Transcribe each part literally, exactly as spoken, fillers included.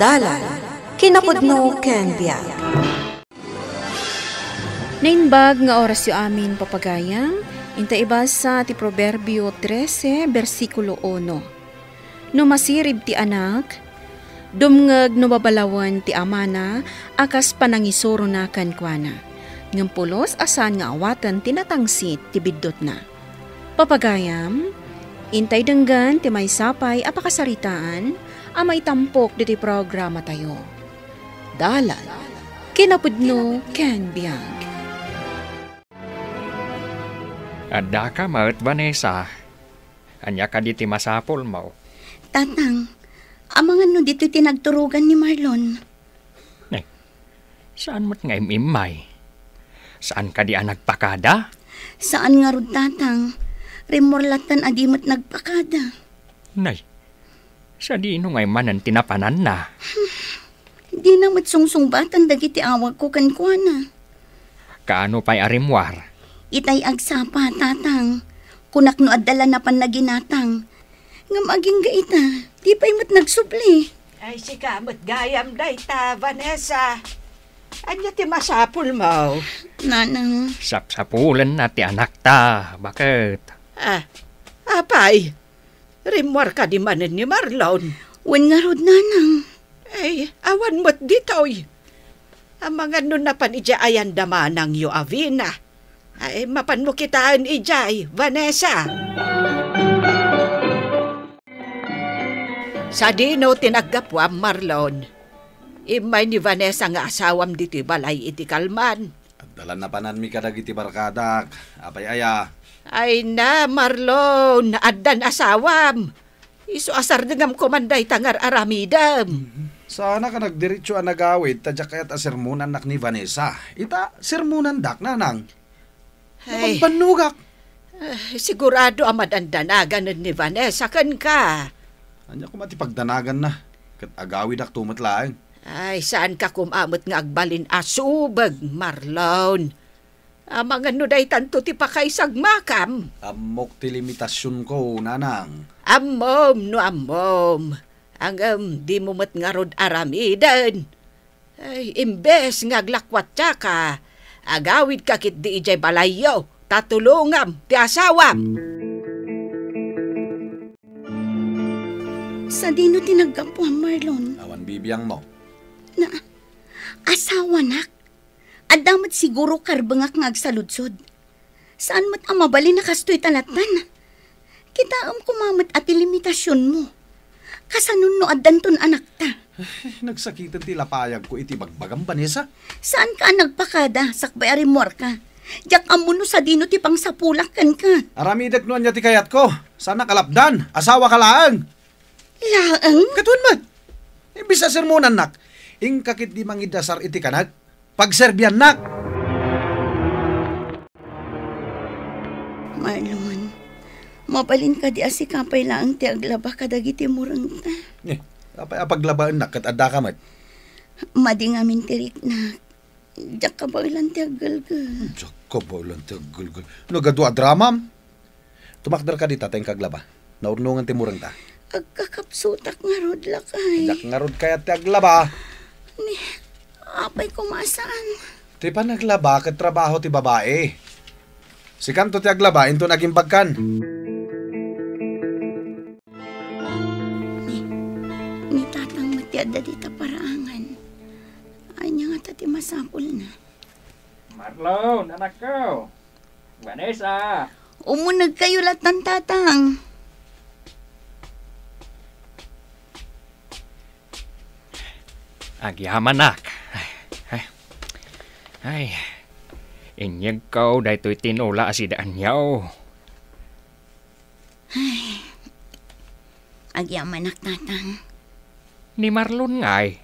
Dalan, kinapudno ken biag. Naimbag nga orasyo amin, papagayam, inta ibasa ti Proverbio trese, bersikulo uno. No masirib ti anak, dumngeg no babalawen ti amana a kas panangisurona kenkuana, ngem pulos a saan nga awaten ti natangsit ti biddutna. Papagayam, intay denggen ti maysa pay a pakasaritaan a maitampok ditoy programatayo. Dalan, kinapudno ken biag. Addaka met, Vanessa. Ania kadi ti masapulmo? Tatang, amangan no ditoy ti nagturugan ni Marlon. Eh, saan met nga im-immay? Saan kadi a nagpakada? Saan ngarud, Tatang. Rimmuar lattan a di met nagpakada. Nay, sadino ngay manen ti napananna? Dina met sungsungbaten dagiti awagko kenkuana. Kaano pay a rimmuar? Itay agsapa, Tatang. Kunak no adda la napan naginatang. Ngem agingga ita, di pay met nagsubli. Ay, sika met gayam dayta, Vanessa. Ania ti masapulmo? Nanang. Sapsapulenna ti anakta. Baket? Ah, apay, rimmuar kadi manen ni Marlon? Wen ngarud, Nanang. Ay, awan met ditoy. Amangan no napan idiay ayan da manangyo a Vina. Ay, mapanmo kitaen idiay, Vanessa. Sadino ti naggapuam, Marlon? Immay ni Vanessa nga asawam ditoy balay iti kalman. Adda la napananmi kadagiti barkadak. Apay aya? Ay na, Marlon, addan asawam. Isu a sardengam koman dayta nga ar-aramidem. Mhm. Saanak a nagdiretso a nagawid ta diak kayat a sermonannak ni Vanessa. Ita, sermonandak, Nanang. Ay. Napagbannogak. Ah, sigurado a madandanagan ni Vanessa kenka. Ania koma ti pagdanaganna? Ket agawidakto met laeng. Ay, saanka koma met nga agbalin a subeg, Marlon. Amangan no daytanto ti pakaisagmakam. Ammok ti limitasionko, Nanang. Ammom no ammom. Ngem dimo met ngarud aramiden. Ay, imbes nga aglakwat diaka, agawidka ketdi idiay balayyo, ta tulongam ti asawam. Sadino ti naggapuam, Marlon? Awan bibiangmo. Na, asawanak? Adda met siguro karbengak nga agsaludsod. Saan met a mabalin a kastoy ta lattan. Kitaem koma met a ti limitasionmo. Kasano no addanton anakta? Nagsakiten ti lapayagko iti bagbagam, Vanessa. Saanka a nagpakada sakbay a rimmuarka? Diak ammo no sadino ti pangsapulak kenka. Aramidek no ania ti kayatko. Saanak a lapdan. Asawaka laeng. Laeng? Ket wen met. Imbes a sermonannak, inka ketdi mangiddasar iti kanek. Pagserbiannak. Marlon, mabalin kadi a sika pay laeng ti aglaba kadagiti murengta? Eh, apay a paglabaennak ket addaka met? Madi ngamin ti riknak. Diak kabaelan ti aggelgel. Diak kabaelan ti aggelgel. Nagadu a dramam. Tumakderka dita ta inka aglaba. Naurnongan ti murengta. Agkakapsutak ngarud, lakay. Diak ngarud kayat ti aglaba. Ni, apay koma a saan? Ti panaglaba ket trabaho ti babai. Sikanto ti aglaba, inton agimbagkan. Ni, ni Tatang met ti adda dita paraangan. Ania ngata ti masapulna? Marlon, anakko. Vanessa! Umunegkayo lattan, Tatang. Agyamanak. Ay, ay. Ay. Inyegko daytoy tinola a sida aniaw. Ay. Agyamanak, Tatang. Ni Marlon ngay?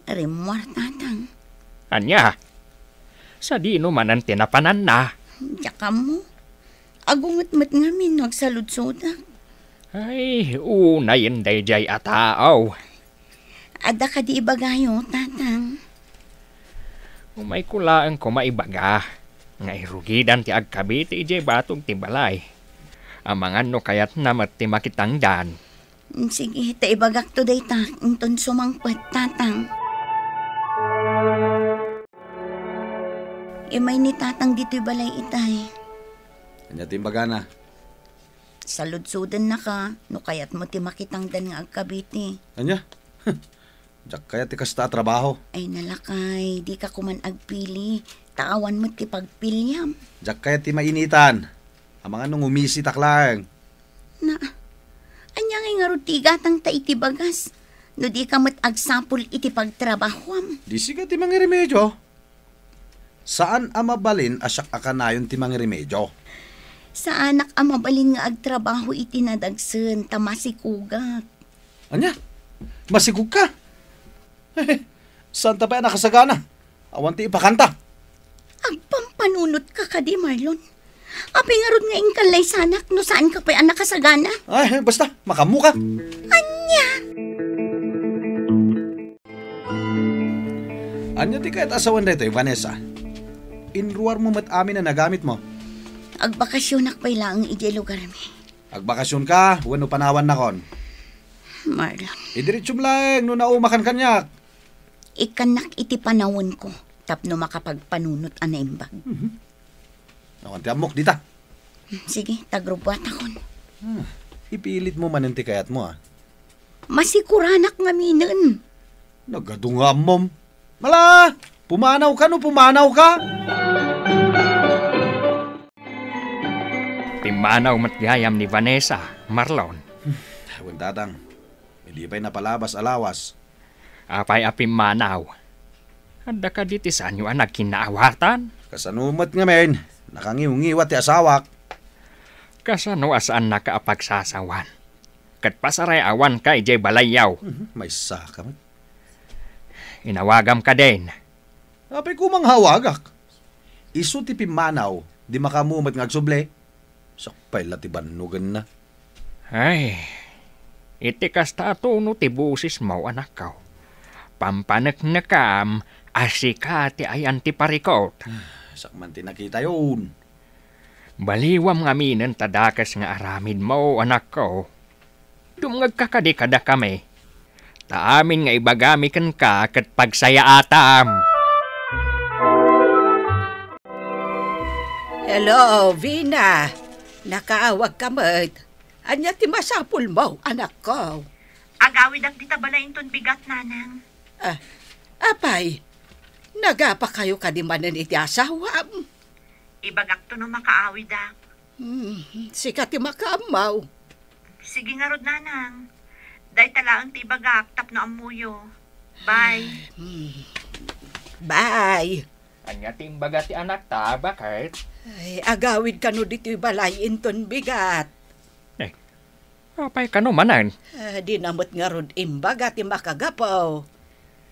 Rimmuar, Tatang. Ania? Sadino manen ti napananna? Diak ammo. Agunget met ngamin no agsaludsodak. Ay, unayen daydiay a tao. Adda kadi ibagayo, Tatang? Umayko laeng koma ibaga nga irugidan ti agkabit idiay batog ti balay. Amangan no kayatna met ti makitangdan. Sige, ta ibagakto dayta, inton sumangpet, Tatang. Immay ni Tatang ditoy balay itay. Ania ti imbagana? Saludsodennaka, no kayatmo ti makitangdan nga agkabiti. Ania? Diak kayat ti kasta a trabaho. Ay, nalakay, dika koman agpili, ta awan met ti pagpiliam. Diak kayat ti mainitan. Amangan no ngumisitak laeng. Na, ania ngay ngarud ti igatangta iti bagas? No dika met agsapul iti pagtrabahoam. Di sika ti mangiremedio. Saan a mabalin a siak a kanayon ti mangiremedio. Saanak a mabalin nga agtrabaho iti nadagsen ta masikugak. Ania? Masikugka? Saanta pay a nakasagana? Awan ti ipakanta. Agpampanunotka kadi, Marlon? Apay ngarud nga inkallaysanak no saanka pay a nakasagana? Ay, basta, makammoka. Ania? Ania ti kayat a sawen daytoy, Vanessa? Inruarmo met amin a nagamitmo. Agbakasionak pay laeng idiay lugarmi. Agbakasionka wenno panawannakon? Marlon. Idiretsum laeng no naumakan kaniak. Ikkannak iti panawenko tapno makapagpanunot a naimbag. Mhm. Awan ti ammok dita. Sige, ta grubbuatakon. Ah, ipilitmo manen ti kayatmo, ah. Masikuranak ngaminen. Nagadu nga ammom. Mala, pumanawka no pumanawka. Pimmanaw met gayam ni Vanessa, Marlon. Wen, Tatang. Idi pay napalabas a lawas. Apay a pimmanaw? Adda kadi ti saanyo a nagkinnaawatan? Kasano met ngamin? Nakangiwngiwat ti asawak. Kasano a saannaka a pagsasawan? Ket pasarayawanka idiay balayyo. Mhm, maysaka met. Inawagam kadin. Apay koma nga awagak? Isu ti pimmanaw, di makaammo met nga agsubli. Sakpay la ti bannogenna. Ay, iti kasta a tono ti bosesmo, anakko. Pampaneknekam a sika ti ayan ti parikut. Ah, sakman ti nakitayon. Baliwam ngaminen ta dakes nga aramidmo, anakko. Dumngegka kadi kadakami. Ta amin nga ibagami kenka ket pagsayaatam. Hello, Vina. Nakaawagka met. Ania ti masapulmo, anakko? Agawidak dita balay inton bigat, Nanang. Ah, apay, nagapakayo kadi manen iti asawam? Ibagakto no makaawidak. Hmm, sika ti makaammo. Sige ngarud, Nanang. Dayta laeng ti ibagak tapno ammoyo. Bye. Hmm. Bye. Ania ti imbaga ti anakta, baket? Ay, agawid kano ditoy balay inton bigat. Eh, apay kano manen? Ah, dina met ngarud imbaga ti makagapu.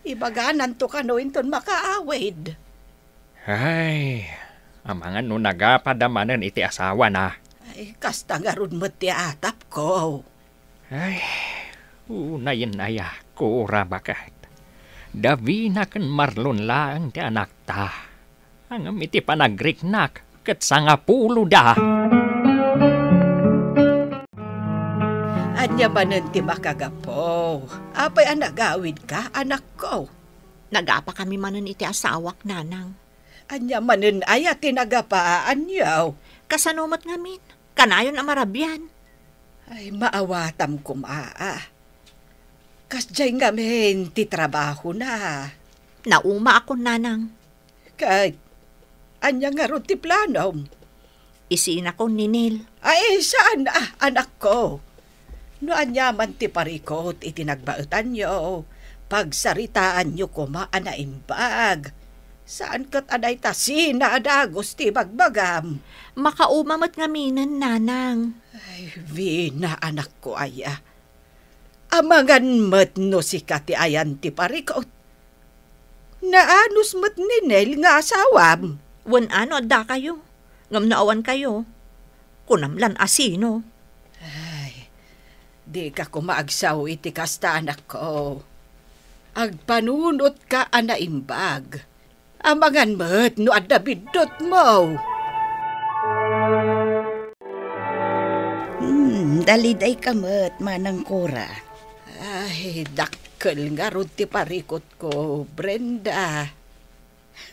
Ibagananto kano inton makaawid. Ay, amangan no nagapada manen iti asawana. Ay, kasta ngarud met ti atapko. Ay, unayen aya, kura, baket. Davina ken Marlon laeng ti anakta. Ngem iti panagriknak, ket sangapuloda. Ania manen ti makagapu? Apay a nagawidka, anakko? Nagapakami manen iti asawak, Nanang. Ania manen aya ti nagapaanyo? Kasano met ngamin? Kanayon a marabian. Ay, maawatam koma, a. Kasdiay ngamin ti trabahona. Naumaakon, Nanang. Ket, ania ngarud ti planom? Isinakon ni Nel. Ay, saan a, anakko? No aniaman ti parikut iti nagbaetanyo, pagsaritaanyo koma a naimbag. Saan ket a dayta sina a dagus ti ibagbagam? Makauma met ngaminen, Nanang. Ay, Vina, anakko aya. Amangan met no sika ti ayan ti parikut. Naanus met ni Nel nga asawam. Wen a no addakayo, ngem no awankayo, kunam lan a sino. Ay, dika koma agsao iti kasta, anakko. Agpanunotka a naimbag. Amangan met no adda biddutmo. Hmm, Talidayka met, Manang Cora. Ay, dakkel ngarud ti parikutko, Brenda.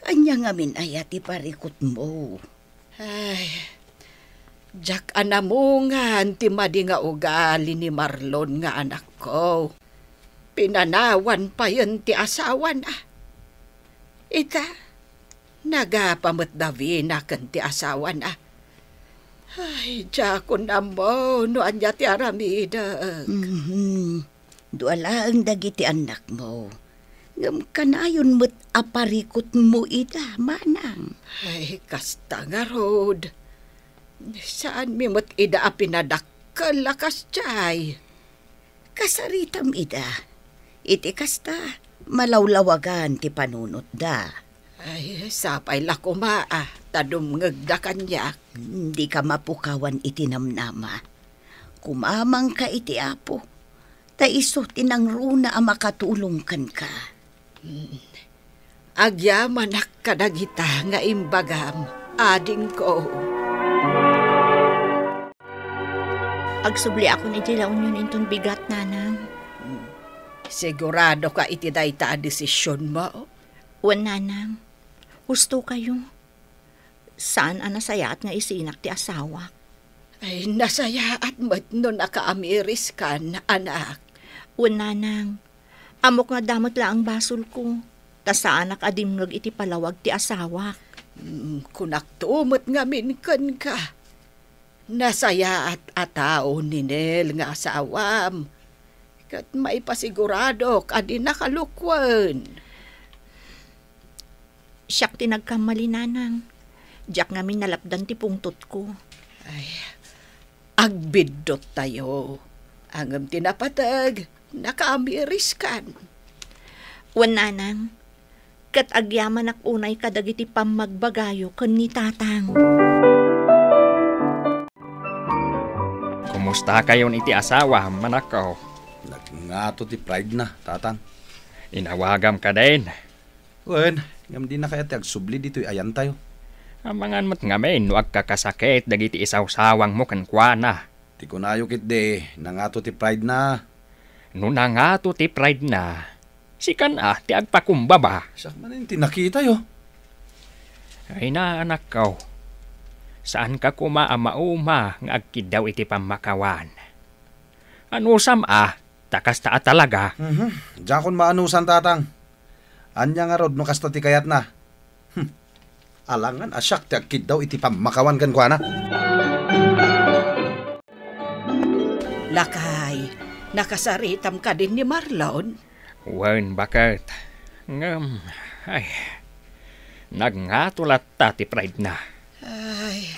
Ania ngamin aya ti parikutmo? Ay, diak a namungan ti madi nga ugali ni Marlon nga anakko. Pinanawan payen ti asawana. Ita, nagapa met Davina ken ti asawana. Ay, diakon ammo no ania ti aramidek. Mhm. Dua laeng dagiti annakmo. Ngem kanayon met a parikutmo ida, manang. Ay, kasta ngarud. Saanmi met ida a pinadakkel a kasdiay. Kasaritam ida. Iti kasta, malawlawagan ti panunotda. Ay, sapay la koma, ah, ta dumngegda kaniak. Dika mapukawan iti namnama. Kumamangka iti Apo, ta isu ti nangruna a makatulong kenka. Mm. Agyamanak kadagita nga imbagam, adingko. Agsubliakon iti La Union inton bigat, nanang. Siguradoka iti dayta a desisionmo? Wen, nanang. Husto kayo. Saan a nasayaat nga isinak ti asawak. Ay, nasayaat met no nakaamiriskan, anak. Wen, nanang, ammok nga adda met laeng basolko, ta saanak a dimngeg iti palawag ti asawak. Mm, kunakto met ngamin kenka. Nasayaat a tao ni Nel nga asawam, ket maipasiguradok a di nakalukwen. Siak ti nagkamali, nanang. Diak ngamin nalapdan ti pungtotko. Ay, agbiddottayo. Ngem ti napateg, nakaamiriskan. Wen, nanang, ket agyamanak unay kadagiti pammagbagayo ken ni tatang. Kumustakayon iti asawam, anakko? Nagngato ti pride na, tatang. Inawagam kadin. Wen, ngem dina kayat ti agsubli ditoy ayantayo. Amangan met ngamin no agkakasakit dagiti isawsawangmo kenkuana. Ti kunayo ketdi, nangato ti pride na. No nangato ti pride na, sikan a ti agpakumbaba. Siak manen ti nakitayo. Ay na, anakko. Saanka koma a mauma nga agkiddaw iti pammakawan. Anusam a, ta kasta a talaga. Mhm. Diakon maanusan, tatang. Ania ngarud no kasta ti kayatna? Hmm. Alangan a siak ti agkiddaw iti pammakawan kenkuana. Lakay, nakasaritam kadin ni Marlon? Wen, baket. Ngem, ay, nagngato latta ti pride na. Ay,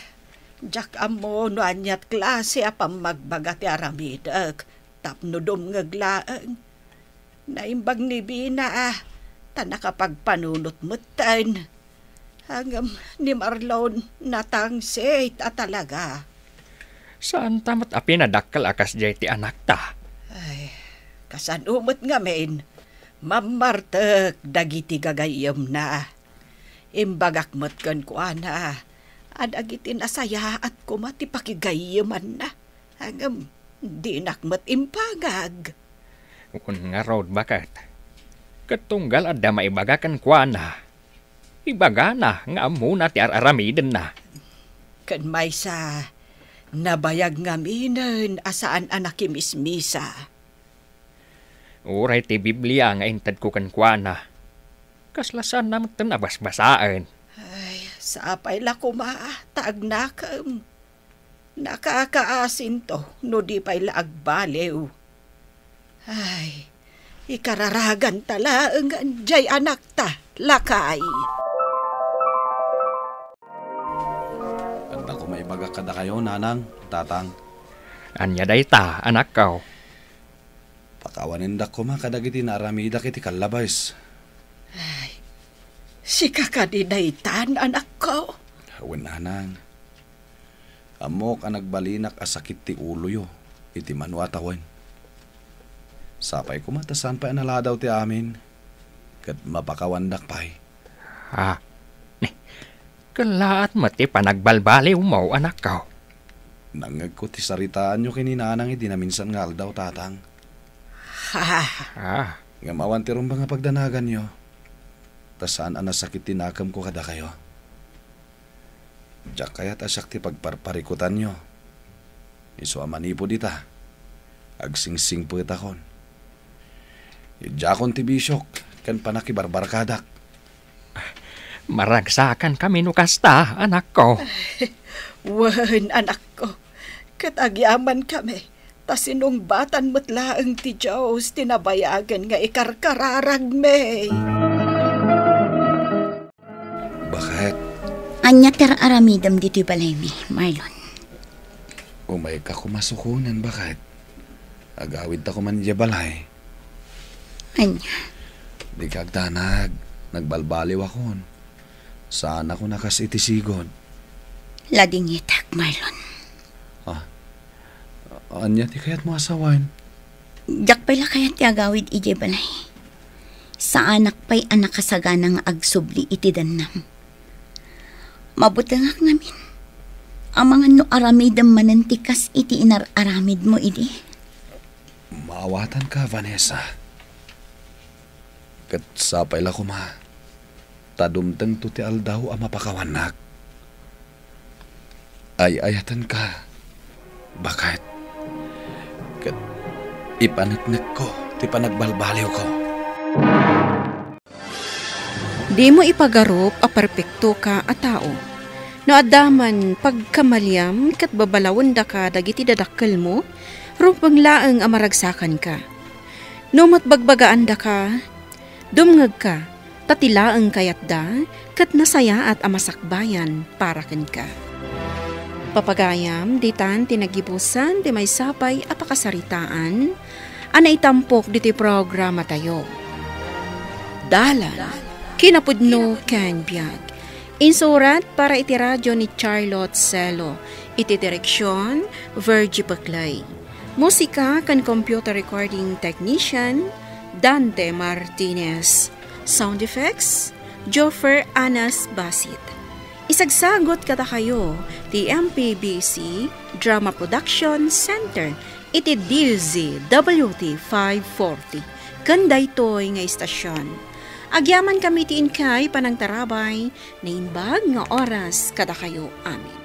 diak ammo no aniat klase a pammagbaga ti aramidek tapno dumngeg laeng. Naimbag ni Bina, ah, ta nakapagpanunot metten. Ngem ni Marlon, natangsit a talaga. Saanta met a pinadakkel a kasdiay ti anakta? Ay, kasano met ngamin, mammartek dagiti gagayyemna. Imbagak met kenkuana a dagiti nasayaat koma ti pakigayyemanna. Ngem dinak met impangag. Wen ngarud, baket. Ket tunggal adda maibaga kenkuana, ibagana nga ammona ti ar-aramidenna. Ken maysa, nabayag ngaminen a saan a nakimismisa. Uray ti Biblia nga intedko kenkuana, kasla saanna metten a basbasaen. Ay, sapay la koma ta agnakem. Nakakaasinto no di pay la agbaliw. Ay, ikararaganta laeng jay anakta, lakay. Adda koma ibagak kadakayo, nanang, tatang. Ania dayta, anakko? Pakawanendak koma kadagiti naaramidak iti kallabais. Ay, sika kadi daytan, anakko? Wen, nanang. Ammok a nagbalinak a sakit ti uloyo iti mano a tawen. Sapay koma ta saan pay a naladaw ti amin, ket mapakawandak pay. Ah, ni, kellaat met ti panagbalbaliwmo, anakko. Nangngegko ti saritaanyo ken ni Nanang idi naminsan nga aldaw, Tatang. Ha? Ah. Ngem awan ti rumbeng a pagdanaganyo, ta saan a nasakit ti nakemko kadakayo. Diak kayat a siak ti pagparparikutanyo. Isu a manipud ita, agsingsingpetakon. Idiakon ti bisiok ken panakibarbarkadak. Maragsakan kami no kasta, anakko. Wen, anakko, ket agyaman kami, ta sinungbatan met laeng ti Dios ti nabayagen nga ikarkararagmi. Baket. Ania ti ar-aramidem ditoy balaymi, Marlon? Umayka koma sukonen, baket. Agawidta koman idiay balay. Ania? Dika agdanag, nagbalbaliwakon. Saanak a kas iti sigud. Ladingitek, Marlon. Ah, ania ti kayatmo a sawen? Diak pay la kayat ti agawid idiay balay. Saanak pay a nakasagana nga agsubli iti dannam. Mabutengak ngamin. Amangan no aramidem manen ti kas iti inar-aramidmo idi. Maawatanka, Vanessa. Ket sapay la koma, ta dumtengto ti aldaw a mapakawannak. Ay-ayatenka, baket, ket ipaneknekko ti panagbalbaliwko. Dimo ipagarup a perpektoka a tao. No adda man pagkamaliam ket babalawendaka dagiti dadakkelmo, rumbeng laeng a maragsakanka. No met bagbagaandaka, dumngegka, ta ti laeng kayatda ket nasayaat a masakbayan para kenka. Papagayam, ditan ti naggibusan ti maysa pay a pakasaritaan a naitampok ditoy programatayo. Dalan, kinapudno ken biag. Insurat para iti radio ni Charlotte Celo. Iti direksion, Virgie Peclay. Musika ken computer recording technician, Dante Martinez. Sound effects, Joffer Anas Basit. Isagsagot kadakayo ti M P B C Drama Production Center iti D Z W T five forty ken daytoy nga istasyon. Agyaman kami ti inkay panangtarabay, naimbag nga oras kadakayo amin.